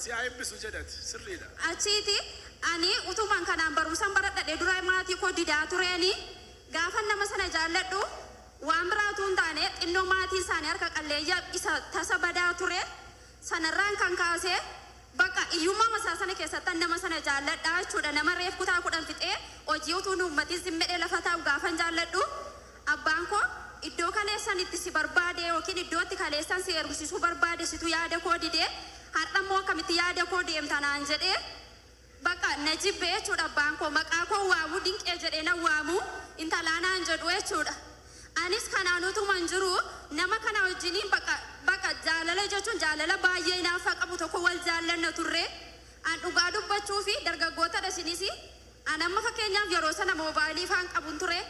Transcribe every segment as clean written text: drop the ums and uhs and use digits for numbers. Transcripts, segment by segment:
Si haa eebbisu jedhati. Sirriidha. Achiiti ani utumaan kanaan barumsan baradhadhe dura maatii koo didaa tureeni gaafa nama sana jaalladhu waan biraa utuu hin taane xinnoo maatii isaanii harka qalleeyyaa isa tasa badaa ture sanarraan kan kaase bakka iyyummaa masaa sana keessatti nama sana jaalladha jechuudha. Nama reef kutaa 10 fixee hojii utuu nu uummatiin zimmedhee lafa taa'u gaafan jaalladhu, abbaan koo iddoo kaleessan itti si barbaade yookiin iddoo itti kaleessan si heerumsiisuu barbaade situ yaada koo didee, har'a immoo akkamitti yaada koo deemta naan jedhee, bakka na jibbe jechuudha. Abbaan koo maqaa koo waamu, Dinqee jedhee na waamu, intalaa naan jedhu jechuudha. Anis kanaan utuman jiru nama kana wajjiniin bakka jaalala jechuun jaalala baay'ee hinaaffaa qabu tokko wal jaallanna turre. An dhugaa dubbachuu fi dargaggootadha isinis. An amma fakkeenyaaf yeroo sana moobaayilii faan qabun ture.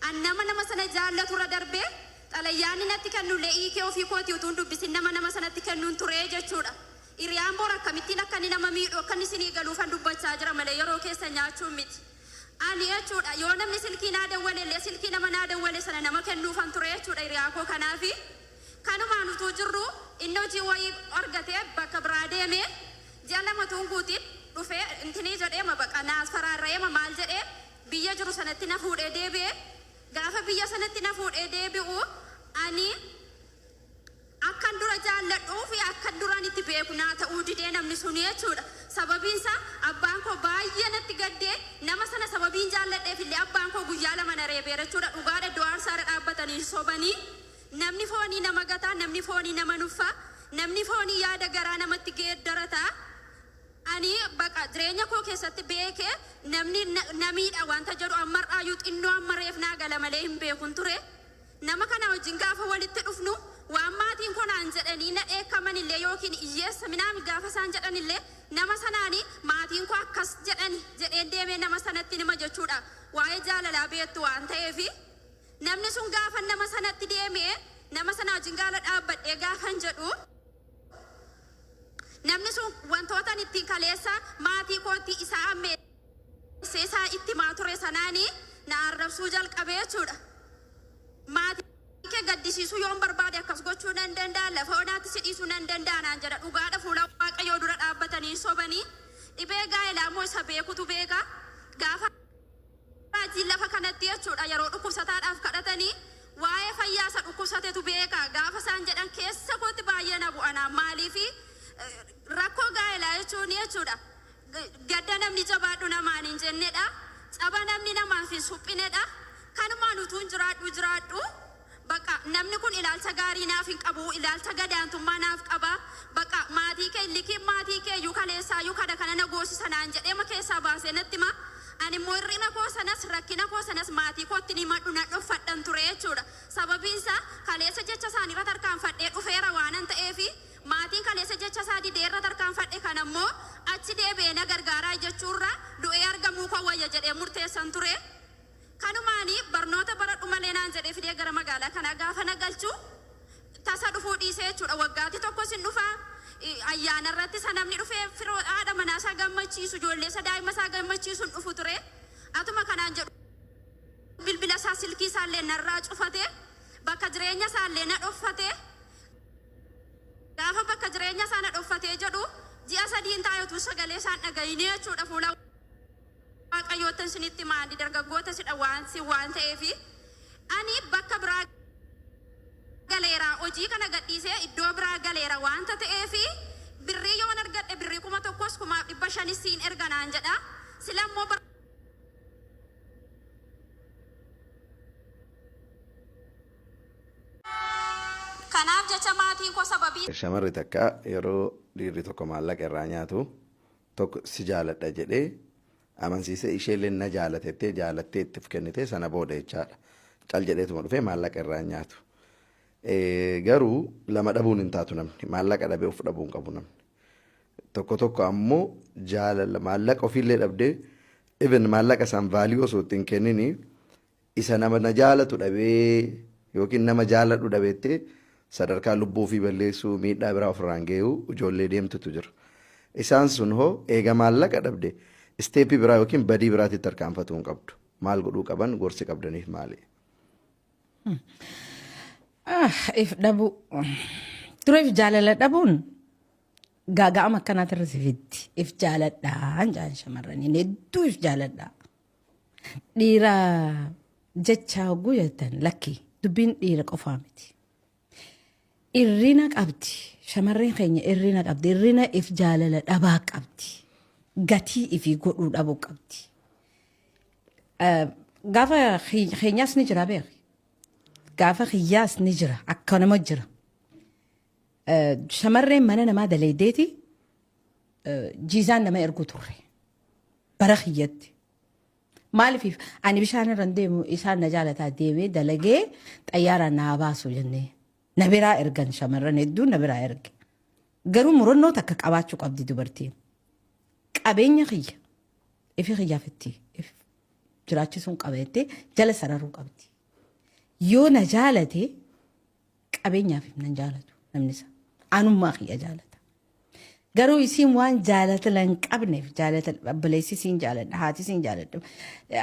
An nama sana jaallaturra darbee xalayyaanni natti kennullee hiikee ofii kootii utuun dubbisin nama sanatti kennuun ture jechuudha. Hiriyaan bor akkamittiin akka inni nama miidhu akka inni isinii galuufan dubbachaa jira malee yeroo keessa nyaachuun miti. Ani jechuudha, yoo namni silkii naa dawwale illee silkii nama naa dawwale sana nama kennuufan ture jechuudha hiriyaa koo kanaafi. Kanumaan utuu jirru inni hojii wayii argatee bakka biraa deemee ji'a 2 utuu hin guutin dhufee intinii jedheema baqa naas faraarra'eema maal jedhee biyya jiru sanatti na fuudhee deebi'e. Gaafa biyya sanatti na fuudhee deebi'u ani akkan dura jaalladhuu fi akkan duraan itti beeku naa ta'uu didee namni suni jechuudha. Sababiin isaa abbaan koo baay'ee natti gaddee, nama sana sababiin jaalladheef illee abbaan koo guyyaa 2 na reebeera jechuudha. Dhugaadha, iddoo aarsaarra dhaabbatanii hin sobanii. Namni foonii nama gataa, namni foonii nama nuffa, namni foonii yaada garaa namatti geeddarata. Ani baqa jireenya koo keessatti beekee namni na miidha wanta jedhu ammarraayyuu xinnoo amma reef naa gala malee hin beekun ture. Nama kana wajjin gaafa walitti dhufnu waan maatiin koo naan jedhanii na dheekkaman illee yookiin hiyyeessa minaami gaafa isaan jedhan illee nama sanaani maatiin koo akkas jedhani jedheen deemee nama sanatti nima jechuudha. Waa'ee jaalalaa beektu waan ta'eefi namni sun gaafa nama sanatti deemee nama sana wajjin gaala dhaabbadhee gaafan jedhu, namni sun wantootan ittiin kaleessa maatii kootti isaa ammeessee isaa itti himaa ture sanaani na arrabsuu jalqabee jechuudha. Maatii kee gaddisiisuu yoon barbaade akkas gochuu nan danda'a, lafa onaatti si dhiisuu nan danda'a naan jedha. Dhugaadha, fuula Waaqayyoo dura dhaabbatanii sobanii. Dhibee gaa'elaa immoo isa beekutu beeka. Gaafa raajiin lafa kanatti jechuudha yeroo dhukkubsataadhaaf kadhatanii waa'ee fayyaa isa dhukkubsatetu beeka gaafa isaan jedhan keessa kootti baay'ee na bu'anaa. Maaliifi rakkoo gaa'elaa jechuun jechuudha gadda namni jabaadhu namaan hin jennedha. Caba namni namaaf hin suphinedha. Kanumaan utuun jiraadhu jiraadhu bakka namni kun ilaalcha gaarii naaf hin qabu, ilaalcha gadaantummaa naaf qaba. Bakka maatii kee likiin maatii kee iyyuu kaleessaayyuu kana kana na goosisa naan jedheema keessaa baasee natti hima. Ani immoo hir'ina koo sanas rakkina koo sanas maatii kootti ni madhu nan dhoffadhan ture jechuudha. Sababiin isaa kaleessa jecha isaaniirra tarkaanfadhee dhufeera waanan ta'eefi maatiin kaleessa jecha isaa didee irra tarkaanfadhe kana immoo achi deebi'ee na gargaaraa jechuurra du'ee argamuu koo wayya jedhee murteessan ture. Kanumaani barnoota baradhu malee naan jedhee fidee gara magaalaa kanaa gaafa na galchu tasa dhufuu dhiisee jechuudha. Waggaatti tokkos hin dhufa. Ayyaana irratti isa namni dhufee firoo haadha manaa isaa gammachiisu, ijoollee isa daa'ima isaa gammachiisu hin dhufu ture. Atuma kanaan jedhu bilbila isaa silkii isaa illee narraa cufate, bakka jireenya isaa illee na dhoffate. Gaafa bakka jireenya isaa na dhoffatee jedhu ji'a 3 hin taa'e utuu sagalee isaan dhaga'inii jechuudha. Fuula Waaqayyoottan isinitti himaa, ani dargaggoota sidha waan si waan ta'eefi ani bakka biraa galeera, hojii kana gadhiisee iddoo biraa galeera waanta ta'eefi birrii yoon argadhe birrii 1000s 1500s siin erga naan jedha. Sila immoo Kanaaf jecha maatiin koo sababii. Shamarri takka yeroo dhiirri tokko maallaqa irraa nyaatu tokko si jaaladha jedhee amansiisee, isheellee na jaalatettee jaalattee itti of kennitee sana booda jechaadha. Cal jedheetuma dhufee maallaqa irraa nyaatu. Garuu lama dhabuun hin taatu, namni maallaqa dhabee of dhabuu hin qabu namni. Tokko tokko ammoo jaalala maallaqa ofiillee dhabdee, even maallaqa isaan value osoo itti hin kennini, isa nama na jaalatu dhabee yookiin nama jaaladhu dhabeettee sadarkaa lubbuu ofii balleessuu, miidhaa biraa ofirraan ga'uu ijoollee deemtutu jira. Isaan sun hoo eega maallaqa dhabde step biraa yookiin badii biraatitti tarkaanfatuu hin qabdu. Maal godhuu qaban, gorsi qabdaniif maali? If dhabuu. Tureef jaalala dhabuun Gaaga'ama akkanaati irra si fiddi. If jaaladhaa jaan shamarraniin hedduu if jaaladhaa. Dhiira jecha hogguu jettan, lakki, dubbiin dhiira qofaa miti. Irrina qabdi. Shamarreen keenya irrina qabdi. Irrina if jaalala dhabaa qabdi. Gatii ifii godhuu dhabuu qabdi. Gaafa keenyaas ni jira beeki. Gaafa kiyyaas ni jira. Akka nama jira. Shamarreen mana namaa dalaydeeti jiizaan nama ergu turre. Bara kiyyatti. Maaliif ani bishaan irra hin deemu, isaan na jaalataa deemee dalagee xayyaaraan na baasu jennee. Na biraa ergan, shamarran hedduun na biraa erge. Garuu murannoo takka qabaachuu qabdi dubartiin. Qabeenya kiyya ifi kiyyaaf itti jiraachisuun qaba jettee jala sararuu qabdi. Yoo na jaalate, qabeenyaaf nan jaalatu namni isa. Anummaa kiyya jaalata. Garuu isiin waan jaalata hin qabneef, jaalata obboleessi siin jaaladha, haati siin jaaladha,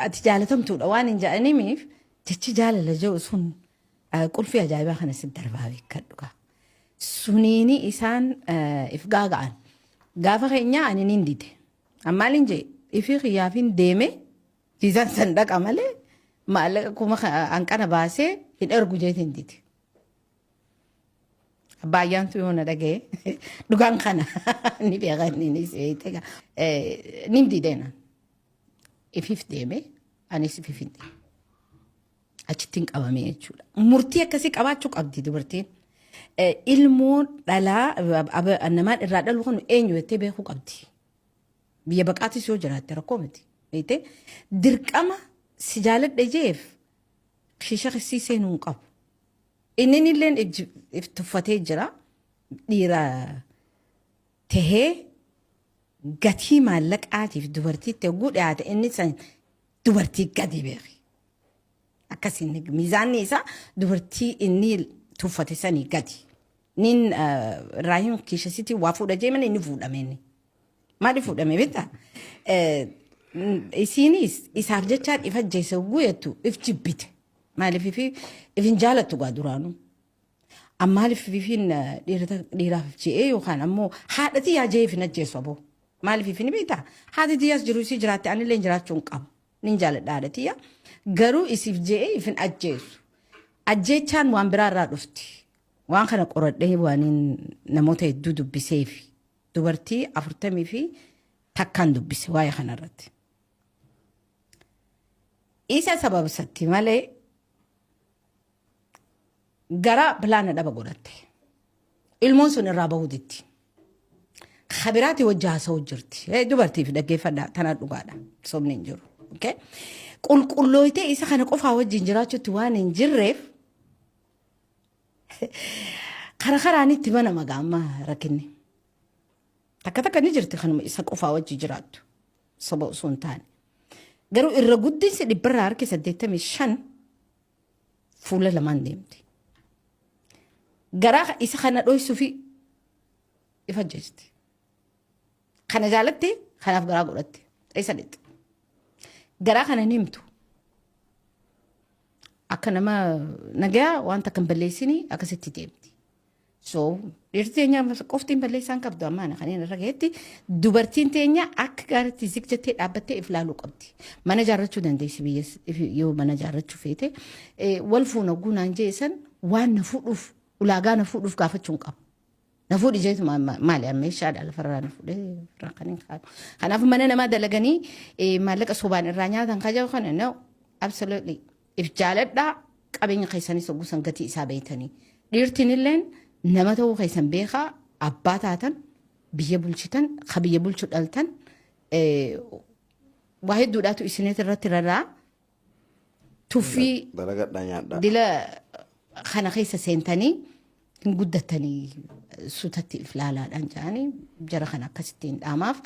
ati jaalatamtuudha waan hin jedhaniif, jechi jaalala jedhu sun qulfii ajaa'ibaa kana si darbaa beekadhu gaa. Suniini isaan if gaaga'an. Gaafa keenya ani nin dide. Ammaaliin jee ifii kiyyaafin deeme jiisaan san dhaqa malee maallaqa kuma hanqana baasee hin ergu jeetiin dide. Baay'aantu yoo na dhaga'e dhugaan kana ni beeka, inni ni seete nin dideen ifiif deeme, anis ifiif hin deeme. Achittiin qabame jechuudha. Murtii akkasii qabaachuu qabdi dubartiin. Ilmoo dhalaa namaan irraa dhalu kun eenyu jettee beekuu qabdi. Biyya baqaatis yoo jiraatte rakkoo miti. Beektee, dirqama si jaaladha jeef shisha sii seenuu hin qabu. Inni illeen if tuffatee jira. Dhiira tahee gatii maallaqaatiif dubartiitti hogguu dhiyaate, inni san dubartii gadi beeki. Akkasiin miizaanni isaa dubartii inni tuffate sanii gadi. Nin Raahim kiishasitti waa fuudha jee malee inni fuudhame inni. Maali fuudhame beektaa? Isiinis isaaf jechaan if ajjeese hogguu jettu if jibbite. Maaliif if hin jaalattu gaa duraanuu. Ammaaliif ifin dhiiraaf je'ee yookaan ammoo haadha tiyyaa je'ee if hin ajjeesu aboo. Maaliif ifin beektaa? Haati tiyyaas jiru isii jiraatte, anillee jiraachuu hin qabu. Nin jaaladha haadha tiyya. Garuu isiif je'ee if hin ajjeesu. Ajjeechaan waan biraa irraa dhufti. Waan kana qoradhee waan namoota hedduu dubbiseef, dubartii 41 dubbise waa'ee kanarratti. Isa sababsatti malee gara pilaana dhaba godhatte. Ilmoon sun irraa bahuu ditti. Kabiraati wajji haasa'uu jirti. Dubartiif dhaggeeffadhaa, tana dhugaadha. Sobni hin jiru. Okay? Qulqullooytee isa kana qofaa wajjin jiraachuutti waan hin jirreef, kara karaan itti banama gaamma rakkinni. Takka takka ni jirti kanuma isa qofaa wajji jiraattu. Soba osoo hin taane. Garuu irra guddinsi 85% fuula lamaan deemti. Garaa isa kana dhoysuu fi ifa jeesti. Kana jaalatte, kanaaf garaa godhatte. Isa dhixxe. Garaa kana ni himtu. Akka nama nagayaa wanta kan balleessini akkasitti deemti. So dhiirti teenya qofti hin balleessaan qabdu. Ammaana kan inni irra gahetti dubartiin teenya akka gaariitti zig jettee dhaabbattee if laaluu qabdi. Mana ijaarrachuu dandeessi biyya yoo mana ijaarrachuu feete, wal fuuna guunaan jee san waan na fuudhuuf, ulaagaa na fuudhuuf gaafachuu hin qabu. Na fuudhi jeetu maali meeshaadha lafarraa na fuudhee irraa kan hin kaa'u. Kanaaf mana namaa dalaganii maallaqa sobaan irraa nyaatan kajaa'u kana, no, absolutely. If jaaladhaa, qabeenya keessanis oggusan gatii isaa beeytanii. Dhiirtiin illeen nama ta'uu keessan beekaa, abbaa taatan, biyya bulchitan, ka biyya bulchu dhaltan, waa hedduudhaatu isinet irratti rarraa tuffii Dalagadhaa nyaadhaa. Dila kana keessa seentanii hin guddattanii, sutatti if laalaadhaan jedhanii jara kana akkasittiin dhaamaaf.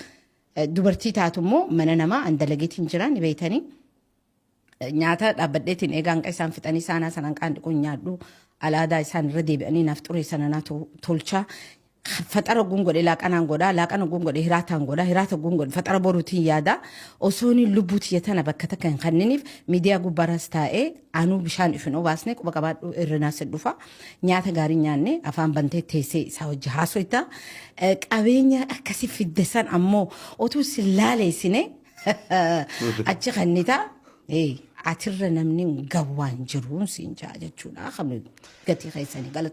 Dubartii taatu immoo mana namaa an dalageetiin jira ni beeytanii. Nyaata dhaabbadheetiin eegaa hanqa isaan fixanii saanaa sanaan qaan dhiquun nyaadhu, alaadaa isaan irra deebi'anii naaf xuree sana naa tolchaa. Faxara guun godhe laaqanaan godha, laaqana guun godhe hiraataan godha, hiraata guun godhe faxara boruutiin yaada. Osoo inni lubbuu tiyya tana bakka takka hin kanniniif miidiyaa gubbaarras taa'ee anuu bishaan ifin obaasne quba qabaadhu, irrinaa si dhufa. Nyaata gaarii nyaanne afaan bantee teessee isaa wajji haasoyta. Qabeenya akkasii fidde san ammoo otuu si laaleessine achi kannita. Atirra namni gawwaan jiru siin jaa jechuudha. Gatii keessanii galata.